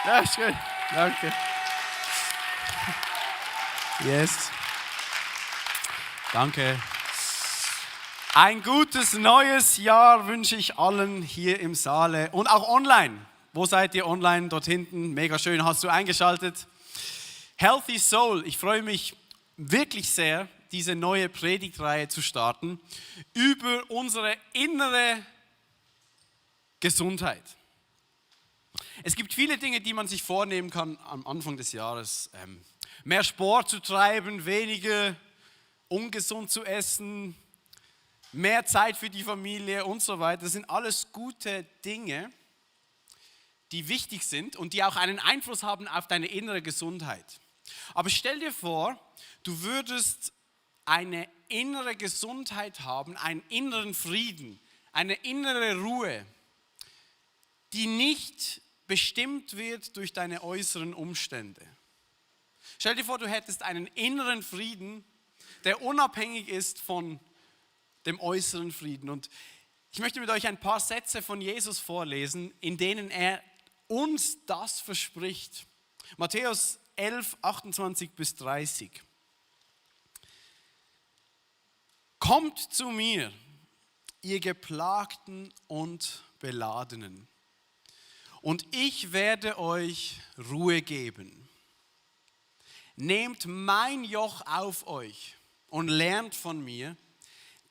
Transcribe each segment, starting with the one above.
Ja, schön. Danke. Yes. Danke. Ein gutes neues Jahr wünsche ich allen hier im Saale und auch online. Wo seid ihr online? Dort hinten. Mega schön, hast du eingeschaltet. Healthy Soul. Ich freue mich wirklich sehr, diese neue Predigtreihe zu starten über unsere innere Gesundheit. Es gibt viele Dinge, die man sich vornehmen kann am Anfang des Jahres. Mehr Sport zu treiben, weniger ungesund zu essen, mehr Zeit für die Familie und so weiter. Das sind alles gute Dinge, die wichtig sind und die auch einen Einfluss haben auf deine innere Gesundheit. Aber stell dir vor, du würdest eine innere Gesundheit haben, einen inneren Frieden, eine innere Ruhe, die nicht bestimmt wird durch deine äußeren Umstände. Stell dir vor, du hättest einen inneren Frieden, der unabhängig ist von dem äußeren Frieden. Und ich möchte mit euch ein paar Sätze von Jesus vorlesen, in denen er uns das verspricht. Matthäus 11, 28 bis 30. Kommt zu mir, ihr Geplagten und Beladenen, und ich werde euch Ruhe geben. Nehmt mein Joch auf euch und lernt von mir,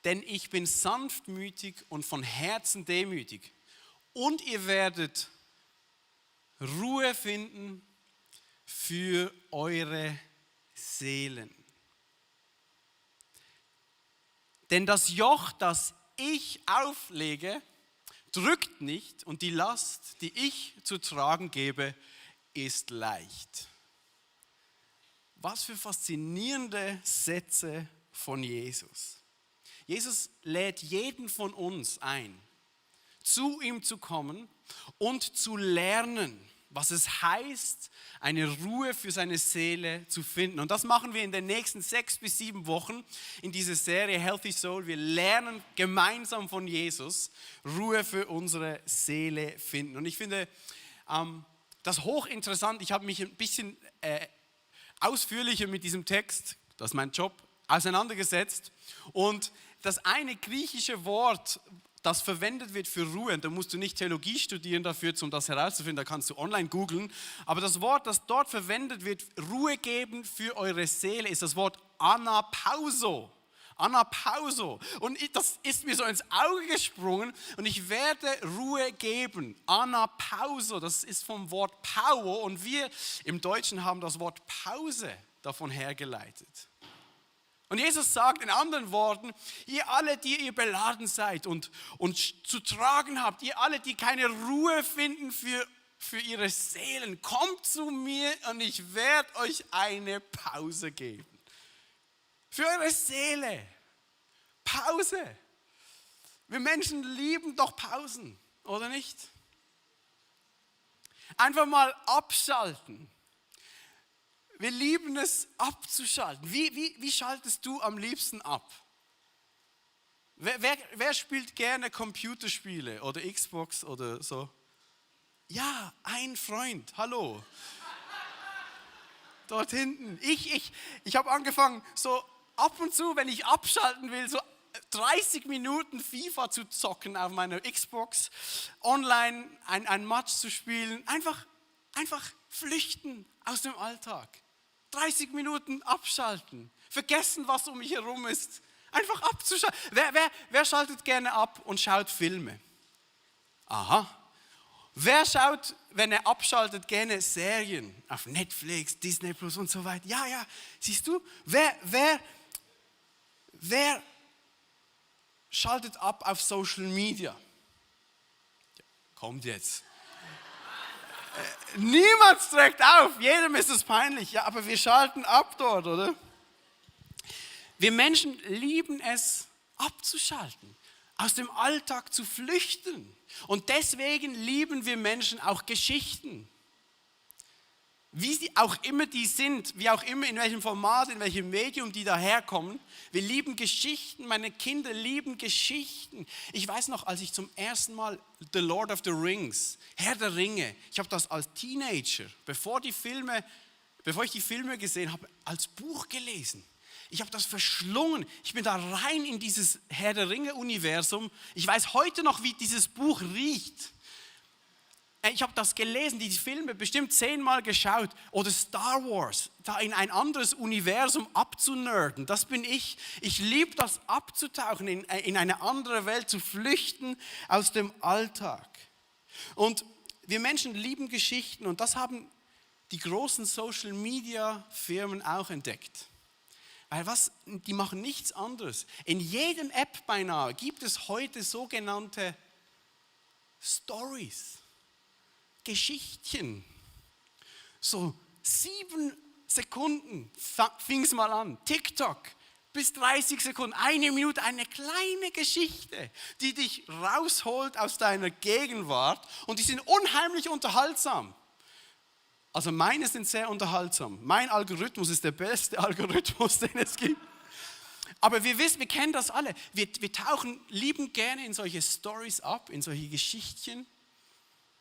denn ich bin sanftmütig und von Herzen demütig. Und ihr werdet Ruhe finden für eure Seelen. Denn das Joch, das ich auflege, drückt nicht, und die Last, die ich zu tragen gebe, ist leicht. Was für faszinierende Sätze von Jesus. Jesus lädt jeden von uns ein, zu ihm zu kommen und zu lernen, was es heißt, eine Ruhe für seine Seele zu finden. Und das machen wir in den nächsten 6 bis 7 Wochen in dieser Serie Healthy Soul. Wir lernen gemeinsam von Jesus Ruhe für unsere Seele finden. Und ich finde das hochinteressant. Ich habe mich ein bisschen ausführlicher mit diesem Text, das ist mein Job, auseinandergesetzt. Und das eine griechische Wort, das verwendet wird für Ruhe, und da musst du nicht Theologie studieren dafür, um das herauszufinden, da kannst du online googeln. Aber das Wort, das dort verwendet wird, Ruhe geben für eure Seele, ist das Wort Anapauso. Anapauso. Und das ist mir so ins Auge gesprungen, und ich werde Ruhe geben. Anapauso, das ist vom Wort Power, und wir im Deutschen haben das Wort Pause davon hergeleitet. Und Jesus sagt in anderen Worten, ihr alle, die ihr beladen seid und zu tragen habt, ihr alle, die keine Ruhe finden für ihre Seelen, kommt zu mir und ich werde euch eine Pause geben. Für eure Seele. Pause. Wir Menschen lieben doch Pausen, oder nicht? Einfach mal abschalten. Wir lieben es abzuschalten. Wie schaltest du am liebsten ab? Wer spielt gerne Computerspiele oder Xbox oder so? Ja, ein Freund, hallo. Dort hinten. Ich habe angefangen, so ab und zu, wenn ich abschalten will, so 30 Minuten FIFA zu zocken auf meiner Xbox, online ein Match zu spielen, einfach flüchten aus dem Alltag. 30 Minuten abschalten, vergessen, was um mich herum ist, einfach abzuschalten. Wer schaltet gerne ab und schaut Filme? Aha. Wer schaut, wenn er abschaltet, gerne Serien auf Netflix, Disney Plus und so weiter? Ja, siehst du, wer schaltet ab auf Social Media? Kommt jetzt. Niemand streckt auf, jedem ist es peinlich, ja, aber wir schalten ab dort, oder? Wir Menschen lieben es, abzuschalten, aus dem Alltag zu flüchten. Und deswegen lieben wir Menschen auch Geschichten. wie sie auch immer die sind, wie auch immer, in welchem Format, in welchem Medium die daherkommen. Wir lieben Geschichten, meine Kinder lieben Geschichten. Ich weiß noch, als ich zum ersten Mal The Lord of the Rings, Herr der Ringe, ich habe das als Teenager, bevor ich die Filme gesehen habe, als Buch gelesen. Ich habe das verschlungen. Ich bin da rein in dieses Herr der Ringe-Universum. Ich weiß heute noch, wie dieses Buch riecht. Ich habe das gelesen, die Filme bestimmt 10-mal geschaut. Oder Star Wars, da in ein anderes Universum abzunerden. Das bin ich. Ich liebe das abzutauchen, in eine andere Welt zu flüchten aus dem Alltag. Und wir Menschen lieben Geschichten und das haben die großen Social-Media-Firmen auch entdeckt. Weil die machen nichts anderes. In jedem App beinahe gibt es heute sogenannte Stories, Geschichtchen. So 7 Sekunden fing es mal an. TikTok bis 30 Sekunden, 1 Minute, eine kleine Geschichte, die dich rausholt aus deiner Gegenwart und die sind unheimlich unterhaltsam. Also meine sind sehr unterhaltsam. Mein Algorithmus ist der beste Algorithmus, den es gibt. Aber wir kennen das alle. Wir tauchen liebend gerne in solche Stories ab, in solche Geschichtchen.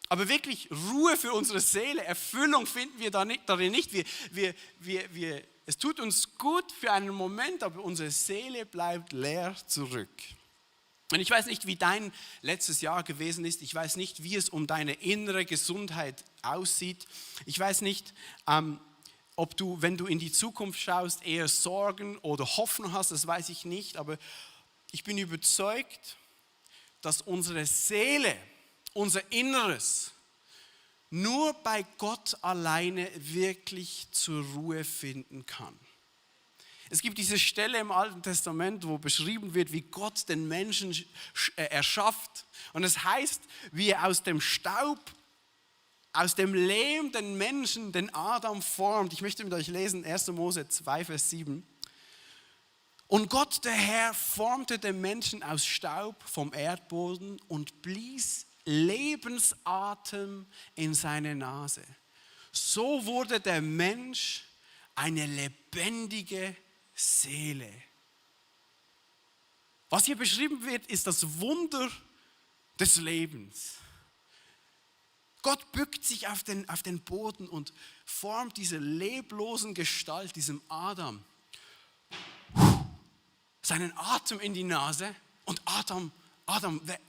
Aber wirklich Ruhe für unsere Seele, Erfüllung finden wir darin nicht. Es tut uns gut für einen Moment, aber unsere Seele bleibt leer zurück. Und ich weiß nicht, wie dein letztes Jahr gewesen ist. Ich weiß nicht, wie es um deine innere Gesundheit aussieht. Ich weiß nicht, ob du, wenn du in die Zukunft schaust, eher Sorgen oder Hoffnung hast. Das weiß ich nicht. Aber ich bin überzeugt, dass unsere Seele, unser Inneres, nur bei Gott alleine wirklich zur Ruhe finden kann. Es gibt diese Stelle im Alten Testament, wo beschrieben wird, wie Gott den Menschen erschafft. Und es heißt, wie er aus dem Staub, aus dem Lehm den Menschen, den Adam formt. Ich möchte mit euch lesen, 1. Mose 2, Vers 7. Und Gott, der Herr, formte den Menschen aus Staub vom Erdboden und blies Lebensatem in seine Nase. So wurde der Mensch eine lebendige Seele. Was hier beschrieben wird, ist das Wunder des Lebens. Gott bückt sich auf den Boden und formt diese leblosen Gestalt, diesem Adam, seinen Atem in die Nase und Adam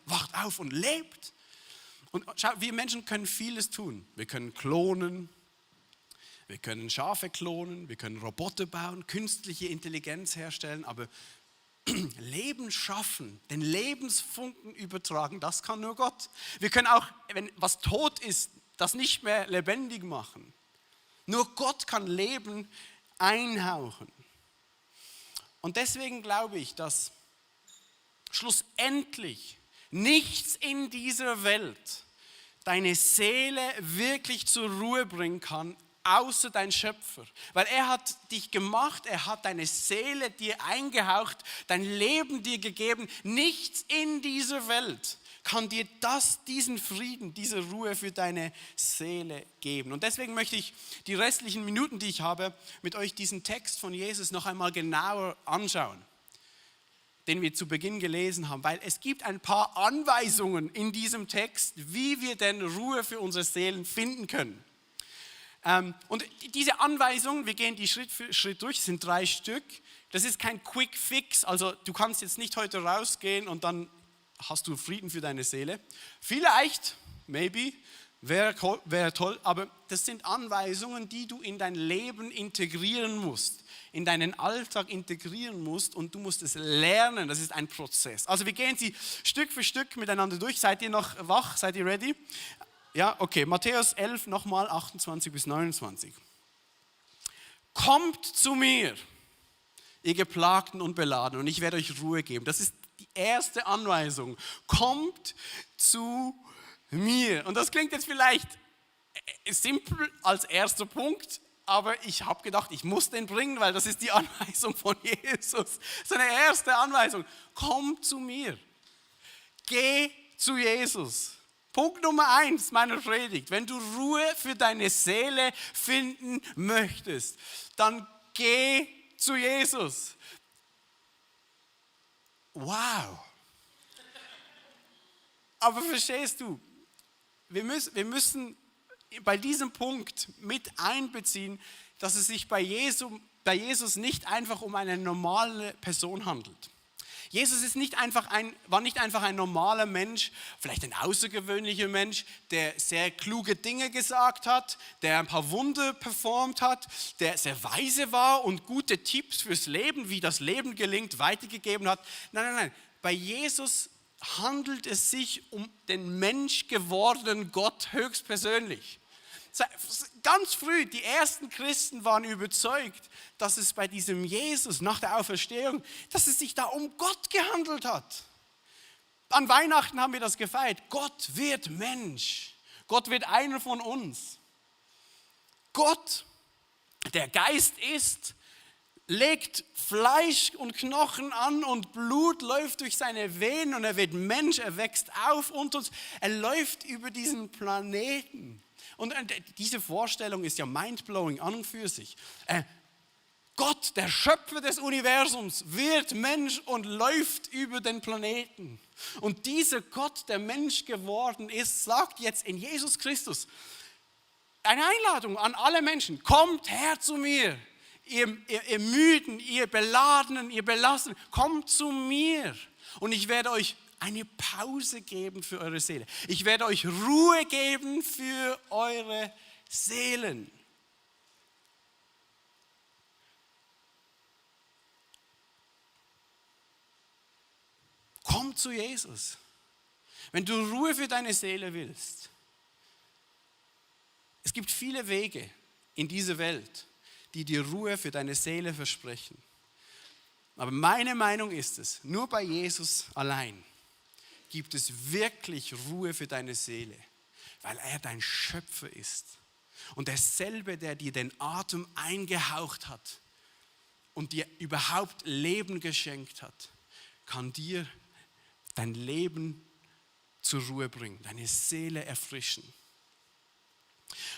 wacht auf und lebt. Und schau, wir Menschen können vieles tun. Wir können klonen, wir können Schafe klonen, wir können Roboter bauen, künstliche Intelligenz herstellen, aber Leben schaffen, den Lebensfunken übertragen, das kann nur Gott. Wir können auch, wenn was tot ist, das nicht mehr lebendig machen. Nur Gott kann Leben einhauchen. Und deswegen glaube ich, dass schlussendlich nichts in dieser Welt deine Seele wirklich zur Ruhe bringen kann, außer dein Schöpfer. Weil er hat dich gemacht, er hat deine Seele dir eingehaucht, dein Leben dir gegeben. Nichts in dieser Welt kann dir diesen Frieden, diese Ruhe für deine Seele geben. Und deswegen möchte ich die restlichen Minuten, die ich habe, mit euch diesen Text von Jesus noch einmal genauer anschauen, den wir zu Beginn gelesen haben, weil es gibt ein paar Anweisungen in diesem Text, wie wir denn Ruhe für unsere Seelen finden können. Und diese Anweisungen, wir gehen die Schritt für Schritt durch, sind 3 Stück. Das ist kein Quick Fix, also du kannst jetzt nicht heute rausgehen und dann hast du Frieden für deine Seele. Vielleicht, maybe, wäre toll, aber das sind Anweisungen, die du in dein Leben integrieren musst, in deinen Alltag integrieren musst und du musst es lernen, das ist ein Prozess. Also wir gehen sie Stück für Stück miteinander durch. Seid ihr noch wach? Seid ihr ready? Ja, okay. Matthäus 11, nochmal 28 bis 29. Kommt zu mir, ihr Geplagten und Beladenen, und ich werde euch Ruhe geben. Das ist die erste Anweisung. Kommt zu mir. Und das klingt jetzt vielleicht simpel als erster Punkt, aber ich habe gedacht, ich muss den bringen, weil das ist die Anweisung von Jesus. Seine erste Anweisung. Komm zu mir. Geh zu Jesus. Punkt Nummer 1 meiner Predigt. Wenn du Ruhe für deine Seele finden möchtest, dann geh zu Jesus. Wow. Aber verstehst du, wir müssen bei diesem Punkt mit einbeziehen, dass es sich bei Jesus nicht einfach um eine normale Person handelt. Jesus war nicht einfach ein normaler Mensch, vielleicht ein außergewöhnlicher Mensch, der sehr kluge Dinge gesagt hat, der ein paar Wunder performt hat, der sehr weise war und gute Tipps fürs Leben, wie das Leben gelingt, weitergegeben hat. Nein. Bei Jesus handelt es sich um den menschgewordenen Gott höchstpersönlich. Ganz früh, die ersten Christen waren überzeugt, dass es bei diesem Jesus nach der Auferstehung, dass es sich da um Gott gehandelt hat. An Weihnachten haben wir das gefeiert. Gott wird Mensch. Gott wird einer von uns. Gott, der Geist ist, legt Fleisch und Knochen an und Blut läuft durch seine Venen und er wird Mensch, er wächst auf unter uns. Er läuft über diesen Planeten. Und diese Vorstellung ist ja mindblowing an und für sich. Gott, der Schöpfer des Universums, wird Mensch und läuft über den Planeten. Und dieser Gott, der Mensch geworden ist, sagt jetzt in Jesus Christus eine Einladung an alle Menschen. Kommt her zu mir, ihr Müden, ihr Beladenen, ihr Belasteten, kommt zu mir und ich werde euch eine Pause geben für eure Seele. Ich werde euch Ruhe geben für eure Seelen. Komm zu Jesus. Wenn du Ruhe für deine Seele willst. Es gibt viele Wege in dieser Welt, die dir Ruhe für deine Seele versprechen. Aber meine Meinung ist es, nur bei Jesus allein gibt es wirklich Ruhe für deine Seele, weil er dein Schöpfer ist. Und derselbe, der dir den Atem eingehaucht hat und dir überhaupt Leben geschenkt hat, kann dir dein Leben zur Ruhe bringen, deine Seele erfrischen.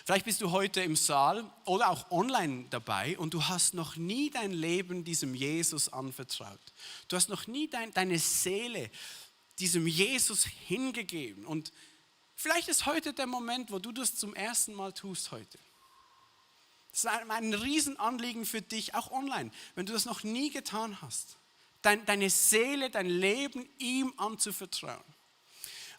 Vielleicht bist du heute im Saal oder auch online dabei und du hast noch nie dein Leben diesem Jesus anvertraut. Du hast noch nie deine Seele diesem Jesus hingegeben. Und vielleicht ist heute der Moment, wo du das zum ersten Mal tust heute. Das ist ein Riesenanliegen für dich, auch online, wenn du das noch nie getan hast. Deine Seele, dein Leben ihm anzuvertrauen.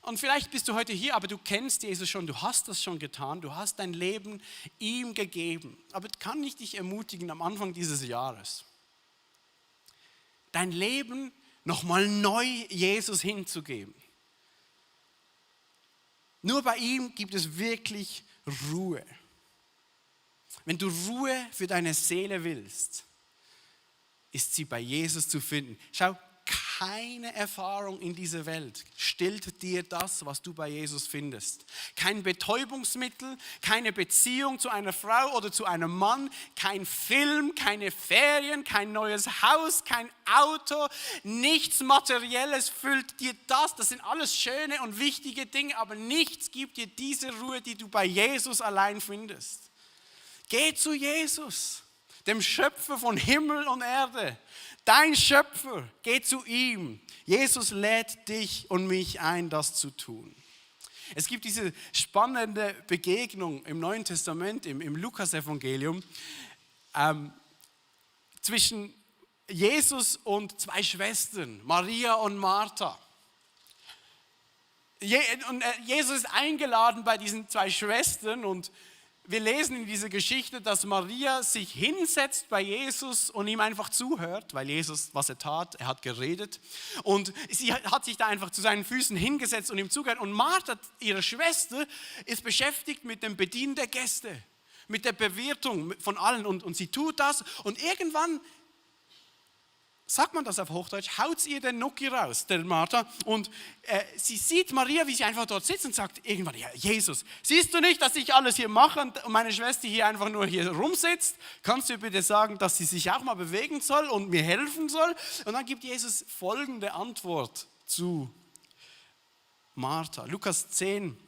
Und vielleicht bist du heute hier, aber du kennst Jesus schon, du hast das schon getan, du hast dein Leben ihm gegeben. Aber kann ich dich ermutigen am Anfang dieses Jahres, dein Leben nochmal neu Jesus hinzugeben. Nur bei ihm gibt es wirklich Ruhe. Wenn du Ruhe für deine Seele willst, ist sie bei Jesus zu finden. Schau, keine Erfahrung in dieser Welt stillt dir das, was du bei Jesus findest. Kein Betäubungsmittel, keine Beziehung zu einer Frau oder zu einem Mann, kein Film, keine Ferien, kein neues Haus, kein Auto, nichts Materielles füllt dir das. Das sind alles schöne und wichtige Dinge, aber nichts gibt dir diese Ruhe, die du bei Jesus allein findest. Geh zu Jesus, dem Schöpfer von Himmel und Erde. Dein Schöpfer, geh zu ihm. Jesus lädt dich und mich ein, das zu tun. Es gibt diese spannende Begegnung im Neuen Testament, im Lukas-Evangelium, zwischen Jesus und zwei Schwestern, Maria und Martha. Jesus ist eingeladen bei diesen zwei Schwestern und wir lesen in dieser Geschichte, dass Maria sich hinsetzt bei Jesus und ihm einfach zuhört, weil Jesus, was er tat, er hat geredet. Und sie hat sich da einfach zu seinen Füßen hingesetzt und ihm zugehört. Und Martha, ihre Schwester, ist beschäftigt mit dem Bedienen der Gäste, mit der Bewirtung von allen. Und sie tut das und irgendwann, sagt man das auf Hochdeutsch, haut ihr den Nucki raus, der Martha. Und sie sieht Maria, wie sie einfach dort sitzt und sagt irgendwann, ja, Jesus, siehst du nicht, dass ich alles hier mache und meine Schwester hier einfach nur hier rumsitzt? Kannst du bitte sagen, dass sie sich auch mal bewegen soll und mir helfen soll? Und dann gibt Jesus folgende Antwort zu Martha. Lukas 10,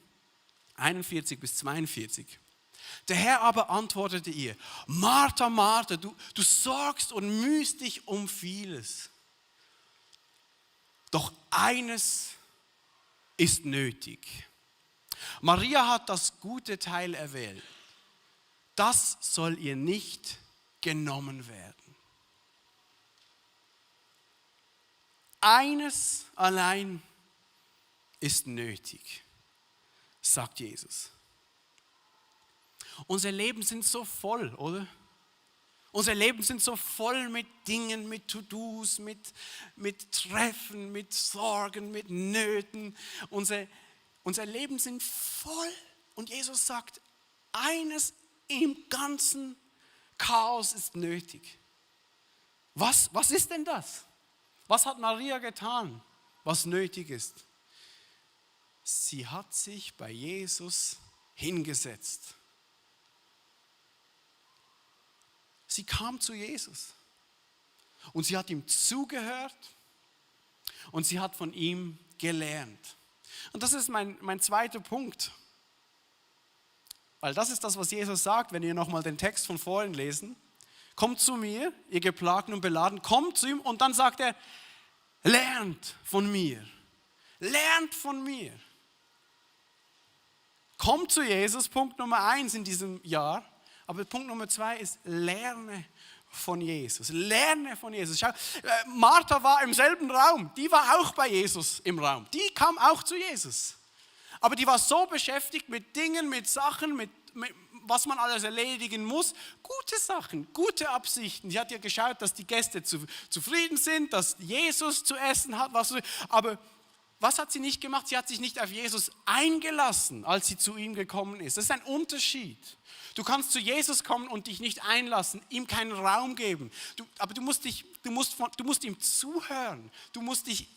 41 bis 42. Der Herr aber antwortete ihr, Martha, Martha, du sorgst und mühst dich um vieles. Doch eines ist nötig. Maria hat das gute Teil erwählt. Das soll ihr nicht genommen werden. Eines allein ist nötig, sagt Jesus. Unser Leben sind so voll, oder? Unser Leben sind so voll mit Dingen, mit To-Dos, mit Treffen, mit Sorgen, mit Nöten. Unser Leben sind voll. Und Jesus sagt, eines im ganzen Chaos ist nötig. Was ist denn das? Was hat Maria getan, was nötig ist? Sie hat sich bei Jesus hingesetzt. Sie kam zu Jesus und sie hat ihm zugehört und sie hat von ihm gelernt. Und das ist mein zweiter Punkt. Weil das ist das, was Jesus sagt, wenn ihr nochmal den Text von vorhin lesen. Kommt zu mir, ihr Geplagten und Beladen, kommt zu ihm und dann sagt er, lernt von mir. Lernt von mir. Kommt zu Jesus, Punkt Nummer 1 in diesem Jahr. Aber Punkt Nummer 2 ist, lerne von Jesus. Lerne von Jesus. Schau, Martha war im selben Raum. Die war auch bei Jesus im Raum. Die kam auch zu Jesus. Aber die war so beschäftigt mit Dingen, mit Sachen, mit was man alles erledigen muss. Gute Sachen, gute Absichten. Sie hat ja geschaut, dass die Gäste zufrieden sind, dass Jesus zu essen hat. Aber was hat sie nicht gemacht? Sie hat sich nicht auf Jesus eingelassen, als sie zu ihm gekommen ist. Das ist ein Unterschied. Du kannst zu Jesus kommen und dich nicht einlassen, ihm keinen Raum geben. Aber du musst ihm zuhören. Du musst dich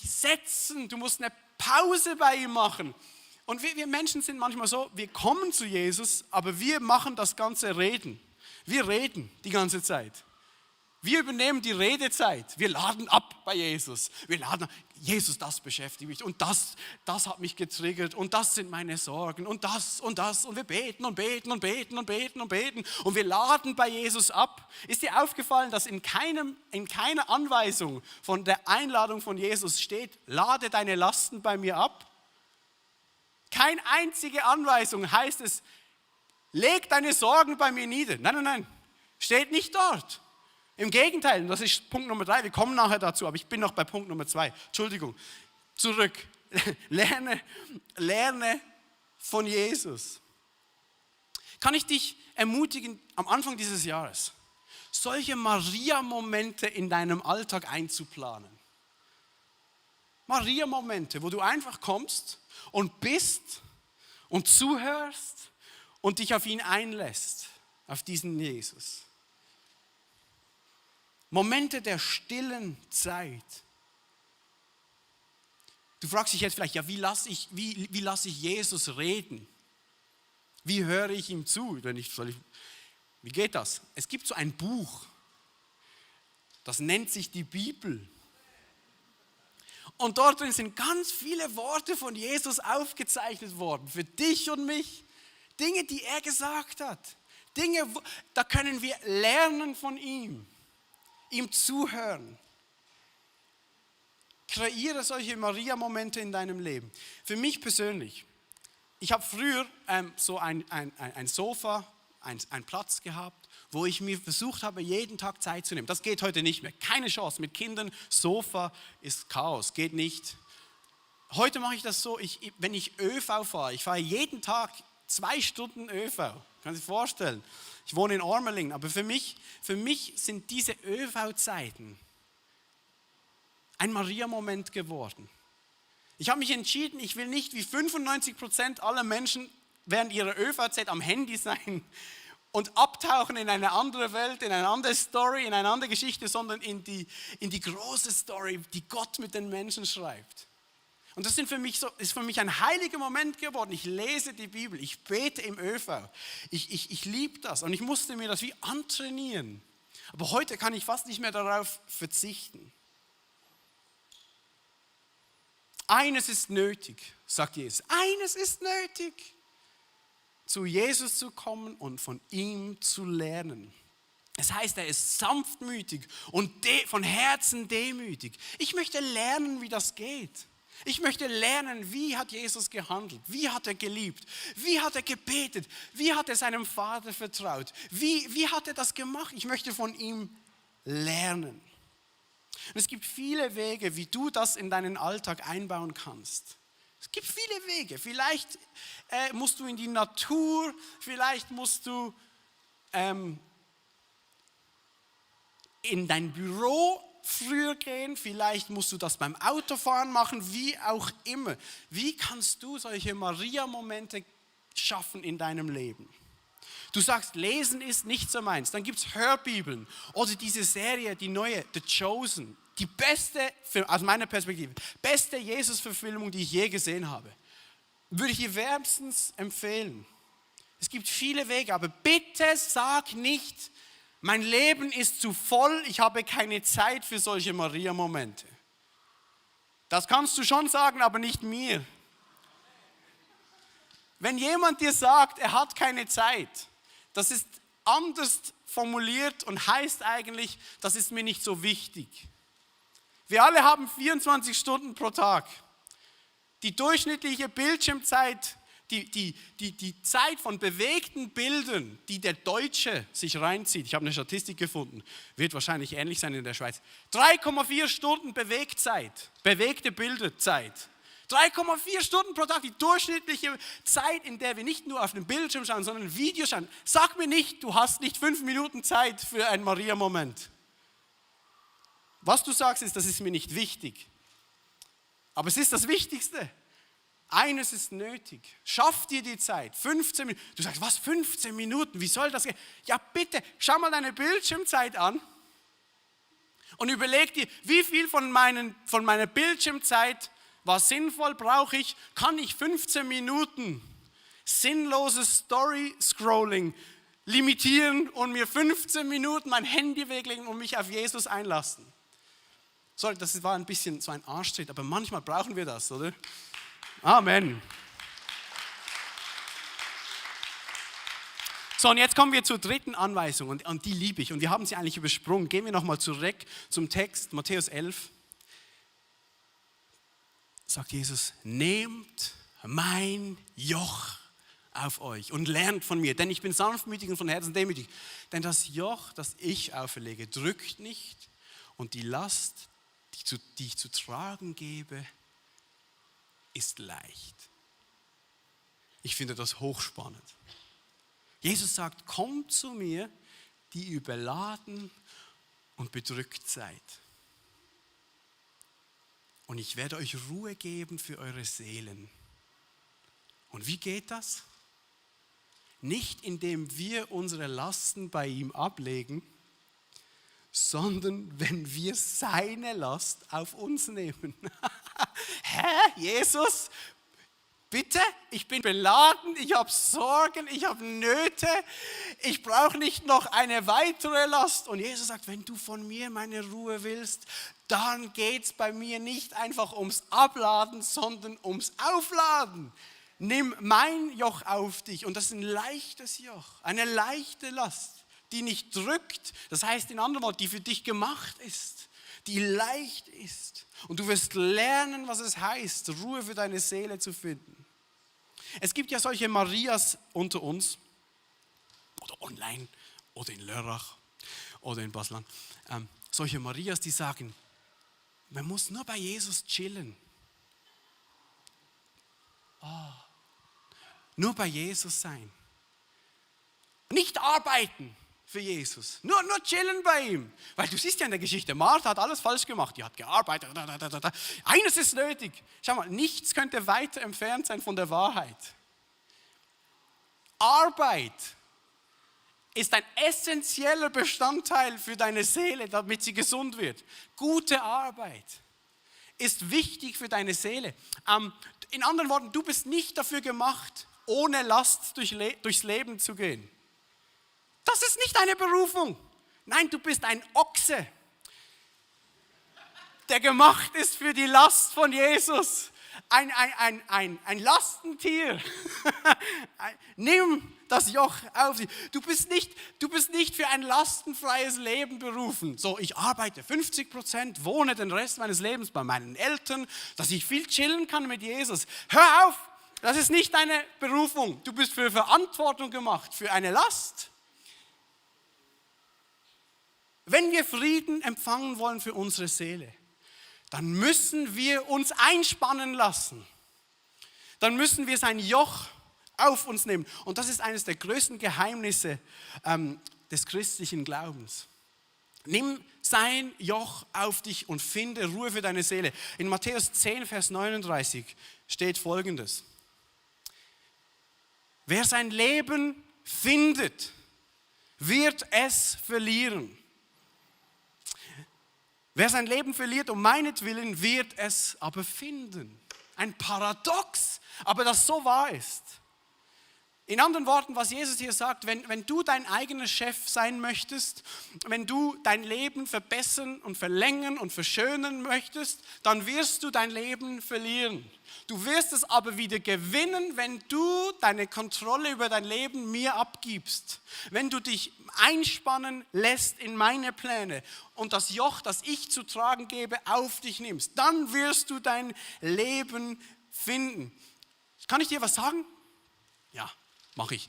setzen. Du musst eine Pause bei ihm machen. Und wir Menschen sind manchmal so, wir kommen zu Jesus, aber wir machen das ganze Reden. Wir reden die ganze Zeit. Wir übernehmen die Redezeit. Wir laden ab bei Jesus. Jesus, das beschäftigt mich und das hat mich getriggert und das sind meine Sorgen und das und das und wir beten und beten und beten und beten und beten und wir laden bei Jesus ab. Ist dir aufgefallen, dass in keiner Anweisung von der Einladung von Jesus steht, lade deine Lasten bei mir ab? Keine einzige Anweisung heißt es, leg deine Sorgen bei mir nieder. Nein, steht nicht dort. Im Gegenteil, das ist Punkt Nummer 3, wir kommen nachher dazu, aber ich bin noch bei Punkt Nummer 2. Entschuldigung, zurück. Lerne von Jesus. Kann ich dich ermutigen, am Anfang dieses Jahres solche Maria-Momente in deinem Alltag einzuplanen? Maria-Momente, wo du einfach kommst und bist und zuhörst und dich auf ihn einlässt, auf diesen Jesus. Momente der stillen Zeit. Du fragst dich jetzt vielleicht, ja, wie lasse ich Jesus reden? Wie höre ich ihm zu? Wie geht das? Es gibt so ein Buch, das nennt sich die Bibel. Und dort drin sind ganz viele Worte von Jesus aufgezeichnet worden, für dich und mich. Dinge, die er gesagt hat. Dinge, da können wir lernen von ihm. Ihm zuhören. Kreiere solche Maria-Momente in deinem Leben. Für mich persönlich, ich habe früher so ein Sofa, einen Platz gehabt, wo ich mir versucht habe, jeden Tag Zeit zu nehmen. Das geht heute nicht mehr. Keine Chance. Mit Kindern, Sofa ist Chaos, geht nicht. Heute mache ich das so, wenn ich ÖV fahre, ich fahre jeden Tag 2 Stunden ÖV. Kann sich vorstellen. Ich wohne in Ormelingen, aber für mich sind diese ÖV-Zeiten ein Maria-Moment geworden. Ich habe mich entschieden, ich will nicht wie 95% aller Menschen während ihrer ÖV-Zeit am Handy sein und abtauchen in eine andere Welt, in eine andere Story, in eine andere Geschichte, sondern in die große Story, die Gott mit den Menschen schreibt. Und das ist für mich ein heiliger Moment geworden. Ich lese die Bibel, ich bete im ÖV. Ich liebe das und ich musste mir das wie antrainieren. Aber heute kann ich fast nicht mehr darauf verzichten. Eines ist nötig, sagt Jesus. Eines ist nötig, zu Jesus zu kommen und von ihm zu lernen. Das heißt, er ist sanftmütig und von Herzen demütig. Ich möchte lernen, wie das geht. Ich möchte lernen, wie hat Jesus gehandelt, wie hat er geliebt, wie hat er gebetet, wie hat er seinem Vater vertraut, wie hat er das gemacht. Ich möchte von ihm lernen. Und es gibt viele Wege, wie du das in deinen Alltag einbauen kannst. Es gibt viele Wege. Vielleicht musst du in die Natur, vielleicht musst du in dein Büro früher gehen, vielleicht musst du das beim Autofahren machen, wie auch immer. Wie kannst du solche Maria-Momente schaffen in deinem Leben? Du sagst, Lesen ist nicht so meins. Dann gibt es Hörbibeln oder diese Serie, die neue, The Chosen. Die beste, aus meiner Perspektive, beste Jesus-Verfilmung, die ich je gesehen habe. Würde ich dir wärmstens empfehlen. Es gibt viele Wege, aber bitte sag nicht, mein Leben ist zu voll, ich habe keine Zeit für solche Maria-Momente. Das kannst du schon sagen, aber nicht mir. Wenn jemand dir sagt, er hat keine Zeit, das ist anders formuliert und heißt eigentlich, das ist mir nicht so wichtig. Wir alle haben 24 Stunden pro Tag. Die durchschnittliche Bildschirmzeit, die Zeit von bewegten Bildern, die der Deutsche sich reinzieht, ich habe eine Statistik gefunden, wird wahrscheinlich ähnlich sein in der Schweiz, 3,4 Stunden Bewegtzeit, bewegte Bilderzeit. 3,4 Stunden pro Tag, die durchschnittliche Zeit, in der wir nicht nur auf den Bildschirm schauen, sondern Videos schauen. Sag mir nicht, du hast nicht 5 Minuten Zeit für einen Maria-Moment. Was du sagst, ist, das ist mir nicht wichtig. Aber es ist das Wichtigste. Eines ist nötig. Schaff dir die Zeit. 15 Minuten. Du sagst, was, 15 Minuten? Wie soll das gehen? Ja, bitte, schau mal deine Bildschirmzeit an und überleg dir, wie viel von meiner Bildschirmzeit war sinnvoll, kann ich 15 Minuten sinnloses Story-Scrolling limitieren und mir 15 Minuten mein Handy weglegen und mich auf Jesus einlassen. Sorry, das war ein bisschen so ein Arschtritt, aber manchmal brauchen wir das, oder? Amen. So, und jetzt kommen wir zur dritten Anweisung und die liebe ich und wir haben sie eigentlich übersprungen. Gehen wir nochmal zurück zum Text, Matthäus 11. Sagt Jesus, nehmt mein Joch auf euch und lernt von mir, denn ich bin sanftmütig und von Herzen demütig. Denn das Joch, das ich auferlege, drückt nicht und die Last, die ich zu tragen gebe, ist leicht. Ich finde das hochspannend. Jesus sagt, kommt zu mir, die überladen und bedrückt seid. Und ich werde euch Ruhe geben für eure Seelen. Und wie geht das? Nicht indem wir unsere Lasten bei ihm ablegen, sondern wenn wir seine Last auf uns nehmen. Hä, Jesus? Bitte, ich bin beladen, ich habe Sorgen, ich habe Nöte, ich brauche nicht noch eine weitere Last. Und Jesus sagt, wenn du von mir meine Ruhe willst, dann geht es bei mir nicht einfach ums Abladen, sondern ums Aufladen. Nimm mein Joch auf dich und das ist ein leichtes Joch, eine leichte Last, die nicht drückt, das heißt in anderen Worten, die für dich gemacht ist, die leicht ist. Und du wirst lernen, was es heißt, Ruhe für deine Seele zu finden. Es gibt ja solche Marias unter uns, oder online, oder in Lörrach, oder in Basel. Solche Marias, die sagen, man muss nur bei Jesus chillen. Nur bei Jesus sein. Nicht arbeiten für Jesus. Nur chillen bei ihm. Weil du siehst ja in der Geschichte, Martha hat alles falsch gemacht. Die hat gearbeitet. Eines ist nötig. Schau mal, nichts könnte weiter entfernt sein von der Wahrheit. Arbeit ist ein essentieller Bestandteil für deine Seele, damit sie gesund wird. Gute Arbeit ist wichtig für deine Seele. In anderen Worten, du bist nicht dafür gemacht, ohne Last durchs Leben zu gehen. Das ist nicht deine Berufung. Nein, du bist ein Ochse, der gemacht ist für die Last von Jesus. ein Lastentier. Nimm das Joch auf dich. Du bist nicht für ein lastenfreies Leben berufen. So, ich arbeite 50%, wohne den Rest meines Lebens bei meinen Eltern, dass ich viel chillen kann mit Jesus. Hör auf, das ist nicht deine Berufung. Du bist für Verantwortung gemacht, für eine Last. Wenn wir Frieden empfangen wollen für unsere Seele, dann müssen wir uns einspannen lassen. Dann müssen wir sein Joch auf uns nehmen. Und das ist eines der größten Geheimnisse des christlichen Glaubens. Nimm sein Joch auf dich und finde Ruhe für deine Seele. In Matthäus 10, Vers 39 steht Folgendes. Wer sein Leben findet, wird es verlieren. Wer sein Leben verliert um meinetwillen, wird es aber finden. Ein Paradox, aber das so wahr ist. In anderen Worten, was Jesus hier sagt, wenn du dein eigener Chef sein möchtest, wenn du dein Leben verbessern und verlängern und verschönern möchtest, dann wirst du dein Leben verlieren. Du wirst es aber wieder gewinnen, wenn du deine Kontrolle über dein Leben mir abgibst. Wenn du dich einspannen lässt in meine Pläne und das Joch, das ich zu tragen gebe, auf dich nimmst, dann wirst du dein Leben finden. Kann ich dir was sagen? Ja. Mache ich.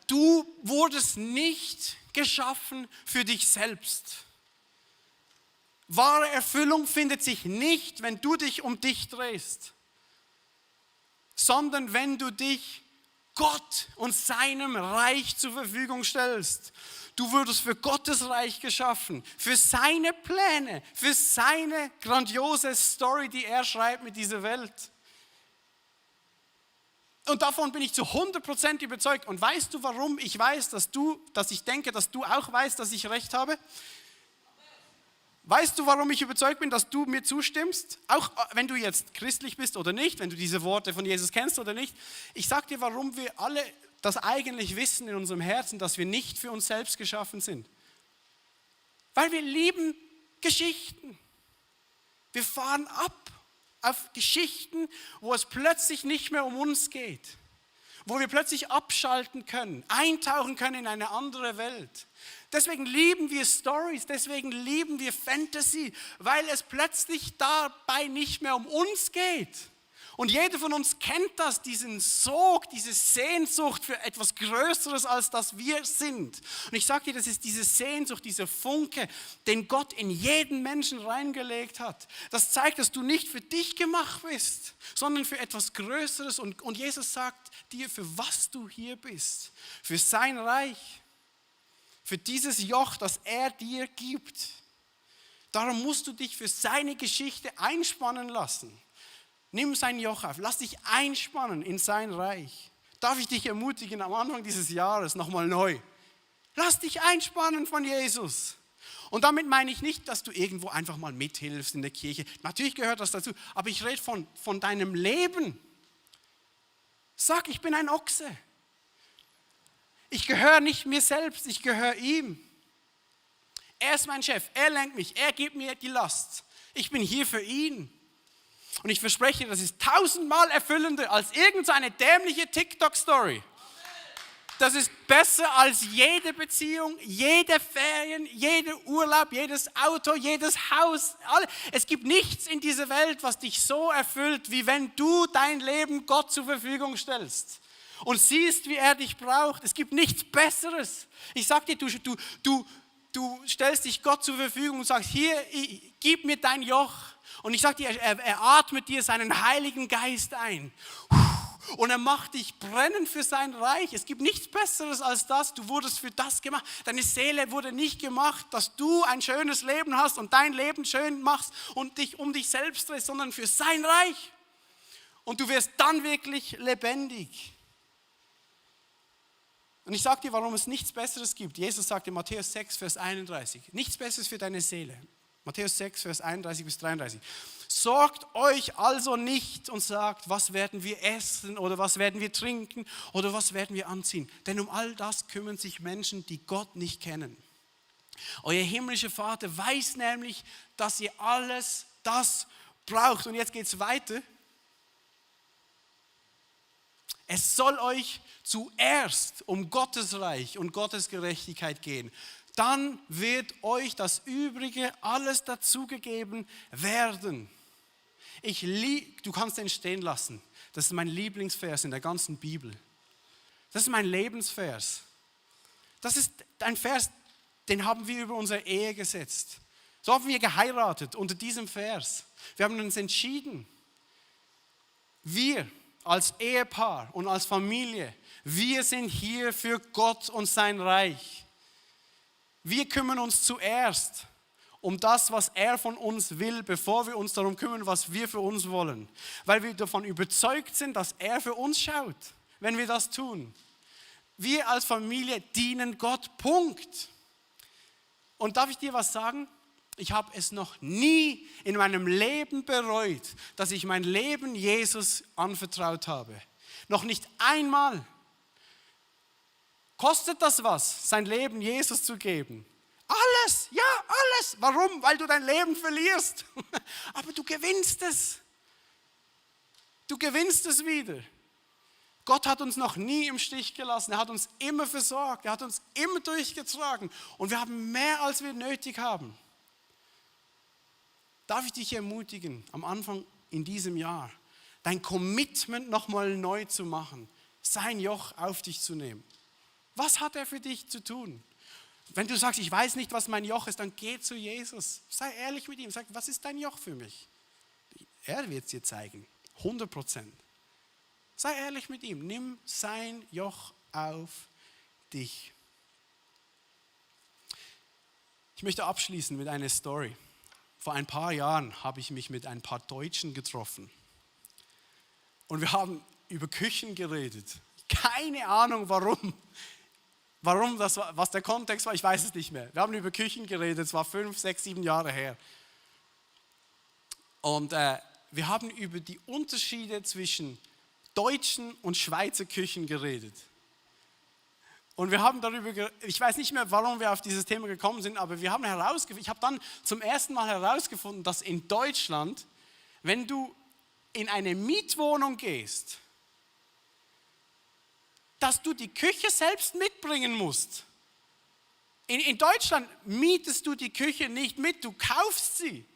Du wurdest nicht geschaffen für dich selbst. Wahre Erfüllung findet sich nicht, wenn du dich um dich drehst, sondern wenn du dich Gott und seinem Reich zur Verfügung stellst. Du wurdest für Gottes Reich geschaffen, für seine Pläne, für seine grandiose Story, die er schreibt mit dieser Welt. Und davon bin ich zu 100% überzeugt. Und weißt du, warum ich weiß, dass ich denke, dass du auch weißt, dass ich recht habe? Weißt du, warum ich überzeugt bin, dass du mir zustimmst? Auch wenn du jetzt christlich bist oder nicht, wenn du diese Worte von Jesus kennst oder nicht. Ich sage dir, warum wir alle das eigentlich wissen in unserem Herzen, dass wir nicht für uns selbst geschaffen sind. Weil wir lieben Geschichten. Wir fahren ab auf Geschichten, wo es plötzlich nicht mehr um uns geht, wo wir plötzlich abschalten können, eintauchen können in eine andere Welt. Deswegen lieben wir Stories, deswegen lieben wir Fantasy, weil es plötzlich dabei nicht mehr um uns geht. Und jeder von uns kennt das, diesen Sog, diese Sehnsucht für etwas Größeres, als das wir sind. Und ich sage dir, das ist diese Sehnsucht, dieser Funke, den Gott in jeden Menschen reingelegt hat. Das zeigt, dass du nicht für dich gemacht bist, sondern für etwas Größeres. Und Jesus sagt dir, für was du hier bist. Für sein Reich. Für dieses Joch, das er dir gibt. Darum musst du dich für seine Geschichte einspannen lassen. Nimm sein Joch auf, lass dich einspannen in sein Reich. Darf ich dich ermutigen am Anfang dieses Jahres nochmal neu? Lass dich einspannen von Jesus. Und damit meine ich nicht, dass du irgendwo einfach mal mithilfst in der Kirche. Natürlich gehört das dazu, aber ich rede von deinem Leben. Sag, ich bin ein Ochse. Ich gehöre nicht mir selbst, ich gehöre ihm. Er ist mein Chef, er lenkt mich, er gibt mir die Last. Ich bin hier für ihn. Und ich verspreche dir, das ist 1000-mal erfüllender als irgendeine dämliche TikTok-Story. Das ist besser als jede Beziehung, jede Ferien, jeder Urlaub, jedes Auto, jedes Haus. Es gibt nichts in dieser Welt, was dich so erfüllt, wie wenn du dein Leben Gott zur Verfügung stellst. Und siehst, wie er dich braucht. Es gibt nichts Besseres. Ich sage dir, du stellst dich Gott zur Verfügung und sagst, hier, gib mir dein Joch. Und ich sage dir, er atmet dir seinen Heiligen Geist ein. Und er macht dich brennen für sein Reich. Es gibt nichts Besseres als das. Du wurdest für das gemacht. Deine Seele wurde nicht gemacht, dass du ein schönes Leben hast und dein Leben schön machst und dich um dich selbst drehst, sondern für sein Reich. Und du wirst dann wirklich lebendig. Und ich sage dir, warum es nichts Besseres gibt. Jesus sagt in Matthäus 6, Vers 31, nichts Besseres für deine Seele. Matthäus 6, Vers 31 bis 33. Sorgt euch also nicht und sagt, was werden wir essen oder was werden wir trinken oder was werden wir anziehen. Denn um all das kümmern sich Menschen, die Gott nicht kennen. Euer himmlischer Vater weiß nämlich, dass ihr alles das braucht. Und jetzt geht es weiter. Es soll euch zuerst um Gottes Reich und Gottes Gerechtigkeit gehen. Dann wird euch das Übrige alles dazugegeben werden. Du kannst den stehen lassen. Das ist mein Lieblingsvers in der ganzen Bibel. Das ist mein Lebensvers. Das ist ein Vers, den haben wir über unsere Ehe gesetzt. So haben wir geheiratet unter diesem Vers. Wir haben uns entschieden, wir als Ehepaar und als Familie, wir sind hier für Gott und sein Reich. Wir kümmern uns zuerst um das, was er von uns will, bevor wir uns darum kümmern, was wir für uns wollen. Weil wir davon überzeugt sind, dass er für uns schaut, wenn wir das tun. Wir als Familie dienen Gott, Punkt. Und darf ich dir was sagen? Ich habe es noch nie in meinem Leben bereut, dass ich mein Leben Jesus anvertraut habe. Noch nicht einmal. Kostet das was, sein Leben Jesus zu geben? Alles, ja, alles. Warum? Weil du dein Leben verlierst. Aber du gewinnst es. Du gewinnst es wieder. Gott hat uns noch nie im Stich gelassen. Er hat uns immer versorgt. Er hat uns immer durchgetragen. Und wir haben mehr, als wir nötig haben. Darf ich dich ermutigen, am Anfang in diesem Jahr, dein Commitment nochmal neu zu machen, sein Joch auf dich zu nehmen. Was hat er für dich zu tun? Wenn du sagst, ich weiß nicht, was mein Joch ist, dann geh zu Jesus. Sei ehrlich mit ihm. Sag, was ist dein Joch für mich? Er wird es dir zeigen. 100%. Sei ehrlich mit ihm. Nimm sein Joch auf dich. Ich möchte abschließen mit einer Story. Vor ein paar Jahren habe ich mich mit ein paar Deutschen getroffen. Und wir haben über Küchen geredet. Keine Ahnung warum. Warum das war, was der Kontext war, ich weiß es nicht mehr. Wir haben über Küchen geredet, es war 5, 6, 7 Jahre her. Und wir haben über die Unterschiede zwischen deutschen und Schweizer Küchen geredet. Und wir haben darüber, ich weiß nicht mehr, warum wir auf dieses Thema gekommen sind, aber ich habe dann zum ersten Mal herausgefunden, dass in Deutschland, wenn du in eine Mietwohnung gehst, dass du die Küche selbst mitbringen musst. In Deutschland mietest du die Küche nicht mit, du kaufst sie.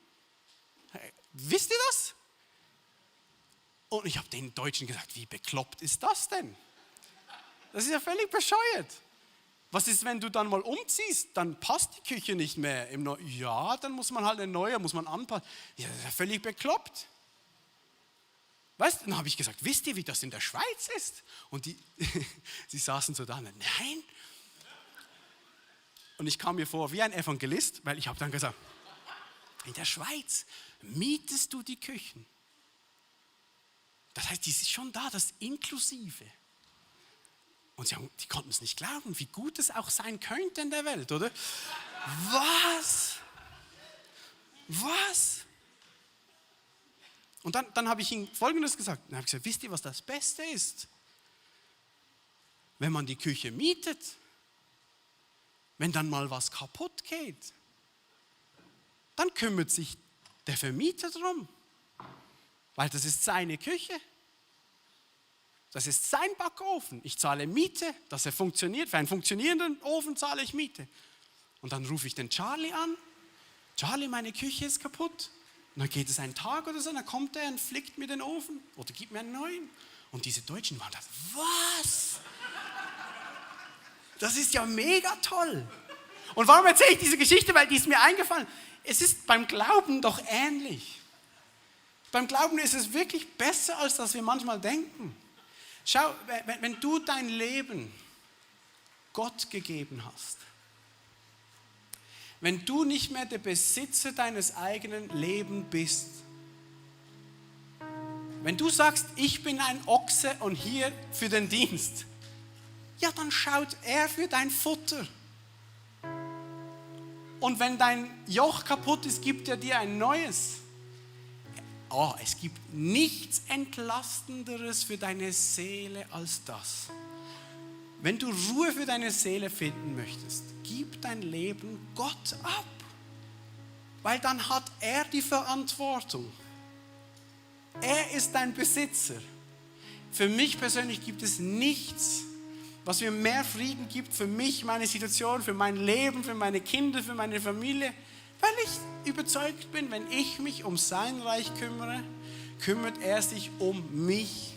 Wisst ihr das? Und ich habe den Deutschen gesagt, wie bekloppt ist das denn? Das ist ja völlig bescheuert. Was ist, wenn du dann mal umziehst, dann passt die Küche nicht mehr. Ja, dann muss man halt eine neue, muss man anpassen. Ja, das ist ja völlig bekloppt. Weißt du, dann habe ich gesagt, wisst ihr, wie das in der Schweiz ist? Und sie saßen so da, nein. Und ich kam mir vor wie ein Evangelist, weil ich habe dann gesagt, in der Schweiz mietest du die Küchen. Das heißt, die ist schon da, das inklusive. Und die konnten es nicht glauben, wie gut es auch sein könnte in der Welt, oder? Was? Und dann habe ich ihnen Folgendes gesagt. Dann habe ich gesagt, wisst ihr, was das Beste ist? Wenn man die Küche mietet, wenn dann mal was kaputt geht, dann kümmert sich der Vermieter drum. Weil das ist seine Küche. Das ist sein Backofen. Ich zahle Miete, dass er funktioniert. Für einen funktionierenden Ofen zahle ich Miete. Und dann rufe ich den Charlie an. Charlie, meine Küche ist kaputt. Und dann geht es einen Tag oder so, dann kommt er und flickt mir den Ofen oder gibt mir einen neuen. Und diese Deutschen waren da, was? Das ist ja mega toll. Und warum erzähle ich diese Geschichte? Weil die ist mir eingefallen. Es ist beim Glauben doch ähnlich. Beim Glauben ist es wirklich besser, als dass wir manchmal denken. Schau, wenn du dein Leben Gott gegeben hast, wenn du nicht mehr der Besitzer deines eigenen Lebens bist, wenn du sagst, ich bin ein Ochse und hier für den Dienst, ja, dann schaut er für dein Futter. Und wenn dein Joch kaputt ist, gibt er dir ein neues. Oh, es gibt nichts Entlastenderes für deine Seele als das. Wenn du Ruhe für deine Seele finden möchtest, gib dein Leben Gott ab. Weil dann hat er die Verantwortung. Er ist dein Besitzer. Für mich persönlich gibt es nichts, was mir mehr Frieden gibt, für mich, meine Situation, für mein Leben, für meine Kinder, für meine Familie, weil ich überzeugt bin, wenn ich mich um sein Reich kümmere, kümmert er sich um mich.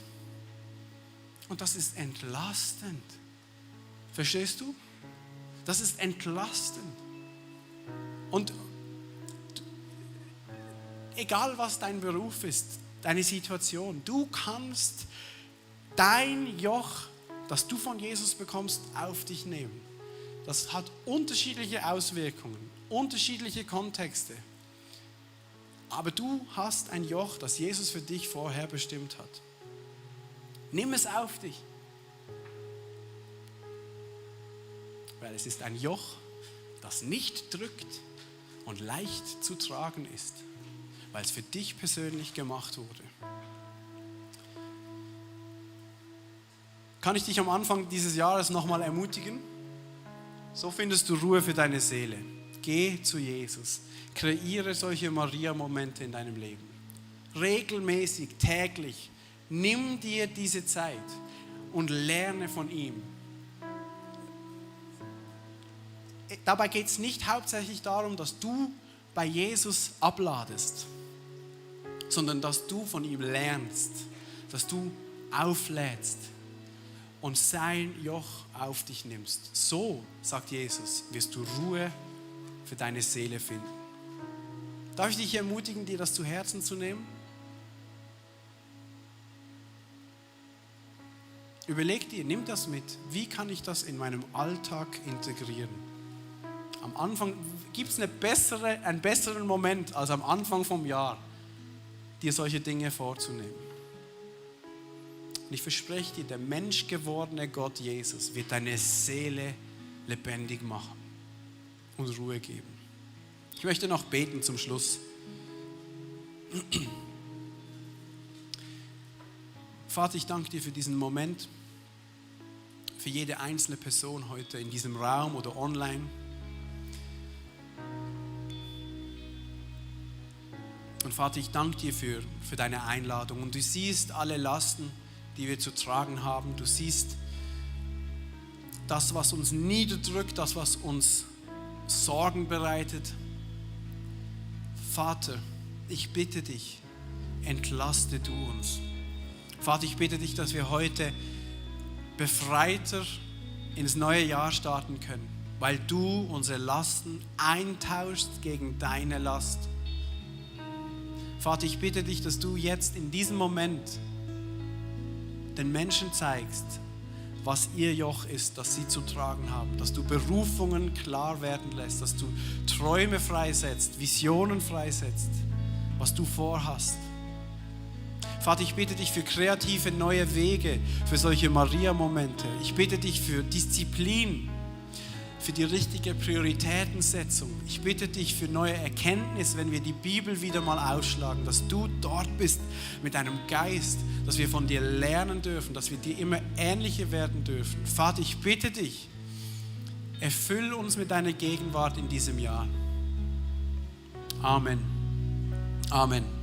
Und das ist entlastend. Verstehst du? Das ist entlastend. Und egal was dein Beruf ist, deine Situation, du kannst dein Joch, das du von Jesus bekommst, auf dich nehmen. Das hat unterschiedliche Auswirkungen, unterschiedliche Kontexte. Aber du hast ein Joch, das Jesus für dich vorher bestimmt hat. Nimm es auf dich. Weil es ist ein Joch, das nicht drückt und leicht zu tragen ist, weil es für dich persönlich gemacht wurde. Kann ich dich am Anfang dieses Jahres nochmal ermutigen? So findest du Ruhe für deine Seele. Geh zu Jesus. Kreiere solche Maria-Momente in deinem Leben. Regelmäßig, täglich. Nimm dir diese Zeit und lerne von ihm. Dabei geht es nicht hauptsächlich darum, dass du bei Jesus abladest, sondern dass du von ihm lernst, dass du auflädst und sein Joch auf dich nimmst. So, sagt Jesus, wirst du Ruhe für deine Seele finden. Darf ich dich ermutigen, dir das zu Herzen zu nehmen? Überleg dir, nimm das mit. Wie kann ich das in meinem Alltag integrieren? Am Anfang gibt es einen besseren Moment als am Anfang vom Jahr, dir solche Dinge vorzunehmen. Und ich verspreche dir, der menschgewordene Gott Jesus wird deine Seele lebendig machen und Ruhe geben. Ich möchte noch beten zum Schluss. Vater, ich danke dir für diesen Moment, für jede einzelne Person heute in diesem Raum oder online. Und Vater, ich danke dir für deine Einladung. Und du siehst alle Lasten, die wir zu tragen haben. Du siehst das, was uns niederdrückt, das, was uns Sorgen bereitet. Vater, ich bitte dich, entlaste du uns. Vater, ich bitte dich, dass wir heute befreiter ins neue Jahr starten können, weil du unsere Lasten eintauschst gegen deine Last. Vater, ich bitte dich, dass du jetzt in diesem Moment den Menschen zeigst, was ihr Joch ist, das sie zu tragen haben, dass du Berufungen klar werden lässt, dass du Träume freisetzt, Visionen freisetzt, was du vorhast. Vater, ich bitte dich für kreative neue Wege, für solche Maria-Momente. Ich bitte dich für Disziplin, für die richtige Prioritätensetzung. Ich bitte dich für neue Erkenntnis, wenn wir die Bibel wieder mal ausschlagen, dass du dort bist mit deinem Geist, dass wir von dir lernen dürfen, dass wir dir immer ähnlicher werden dürfen. Vater, ich bitte dich, erfüll uns mit deiner Gegenwart in diesem Jahr. Amen. Amen.